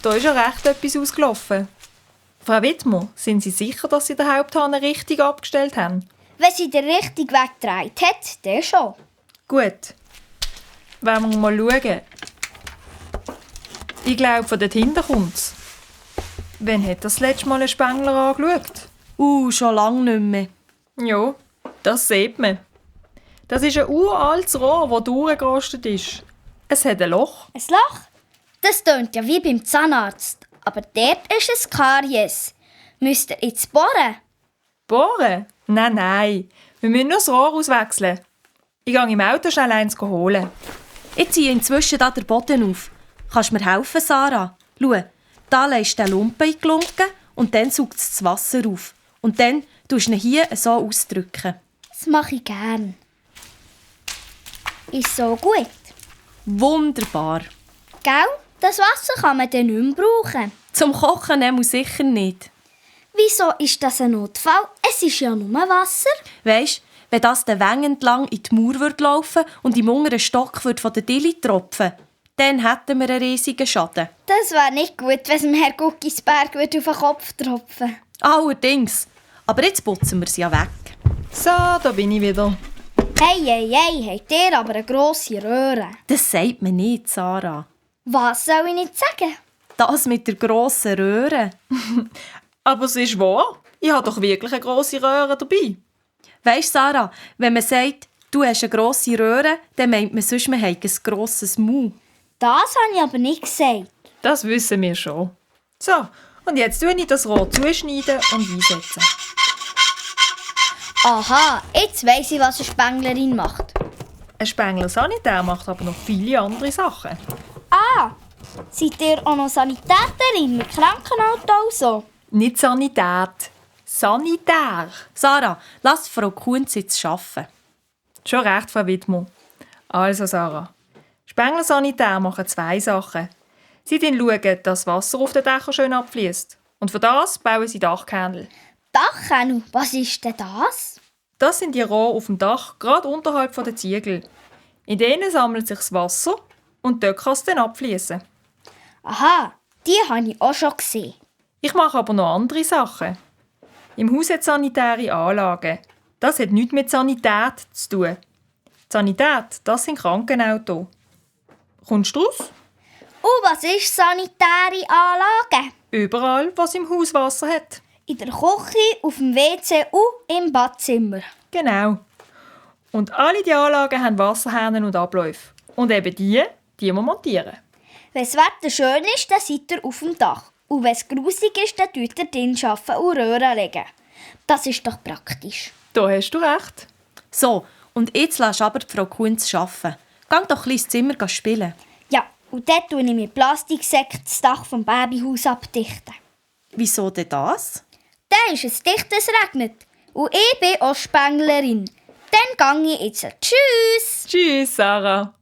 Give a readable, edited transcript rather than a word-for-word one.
Da ist ja recht etwas ausgelaufen. Frau Wittmer, sind Sie sicher, dass Sie den Haupthahn richtig abgestellt haben? Wenn sie den richtigen Weg gedreht hat, dann schon. Gut. Wollen wir mal schauen. Ich glaube, von dort hinten kommt's. Wann hat das letzte Mal ein Spengler angeschaut? Schon lange nicht mehr. Ja, das sieht man. Das ist ein uraltes Rohr, das durchgerostet ist. Es hat ein Loch. Ein Loch? Das tönt ja wie beim Zahnarzt. Aber dort ist ein Karies. Müsst ihr jetzt bohren? Bohren? Nein. Wir müssen nur das Rohr auswechseln. Ich gehe im Auto schnell eins holen. Ich ziehe inzwischen da den Boden auf. Kannst du mir helfen, Sarah? Schau, da legst du den Lumpen in die Glunke und dann saugt es das Wasser auf. Und dann tust du ihn hier so ausdrücken. Das mache ich gern. Ist so gut. Wunderbar. Gell? Das Wasser kann man dann nicht mehr brauchen. Zum Kochen nehmen sicher nicht. Wieso ist das ein Notfall? Es ist ja nur Wasser. Weisst, wenn das den Wängen entlang in die Mauer laufen und im unteren Stock von der Dilli tropfen, dann hätten wir einen riesigen Schaden. Das wäre nicht gut, wenn es dem Herr Guckisberg auf den Kopf tropfen. Allerdings. Aber jetzt putzen wir sie ja weg. So, da bin ich wieder. Hey, habt ihr aber eine grosse Röhre. Das sagt man nicht, Sarah. Was soll ich nicht sagen? Das mit der grossen Röhre. Aber es ist wahr. Ich habe doch wirklich eine grosse Röhre dabei. Weisst, Sarah, wenn man sagt, du hast eine grosse Röhre, dann meint man sonst, man hat ein grosses Maul. Das habe ich aber nicht gesagt. Das wissen wir schon. So, und jetzt tue ich das Rohr zuschneiden und einsetzen. Aha, jetzt weiss ich, was eine Spenglerin macht. Ein Spengler Sanitär macht aber noch viele andere Sachen. Ah, seid ihr auch noch Sanitäterin mit Krankenauto und so? Nicht Sanität, Sanitär. Sarah, lass Frau Kunz jetzt arbeiten. Schon recht, Frau Wittmer. Also, Sarah. Spengler Sanitär machen 2 Sachen. Sie schauen, dass das Wasser auf den Dächern schön abfließt. Und für das bauen sie Dachkernel. Dachkernel, was ist denn das? Das sind die Rohre auf dem Dach, gerade unterhalb der Ziegel. In denen sammelt sich das Wasser und dort kann es dann abfließen. Aha, die habe ich auch schon gesehen. Ich mache aber noch andere Sachen. Im Haus hat es sanitäre Anlagen. Das hat nichts mit Sanität zu tun. Die Sanität, das sind Krankenautos. Kommst du raus? Und was ist sanitäre Anlage? Überall, was im Haus Wasser hat. In der Küche, auf dem WC und im Badzimmer. Genau. Und alle die Anlagen haben Wasserhähne und Abläufe. Und eben die wir montieren. Wenn das Wetter schön ist, dann seid ihr auf dem Dach. Und wenn es grusig ist, dann tut ihr drin arbeiten und Röhren legen. Das ist doch praktisch. Da hast du recht. So, und jetzt lass aber die Frau Kunz arbeiten. Geh doch ein ins Zimmer spielen. Ja, und dort tue ich mit Plastiksäcken das Dach vom Babyhaus abdichten. Wieso denn das? Dann ist es dicht, es regnet. Und ich bin auch Spenglerin. Dann gehe ich jetzt. Tschüss! Tschüss, Sarah.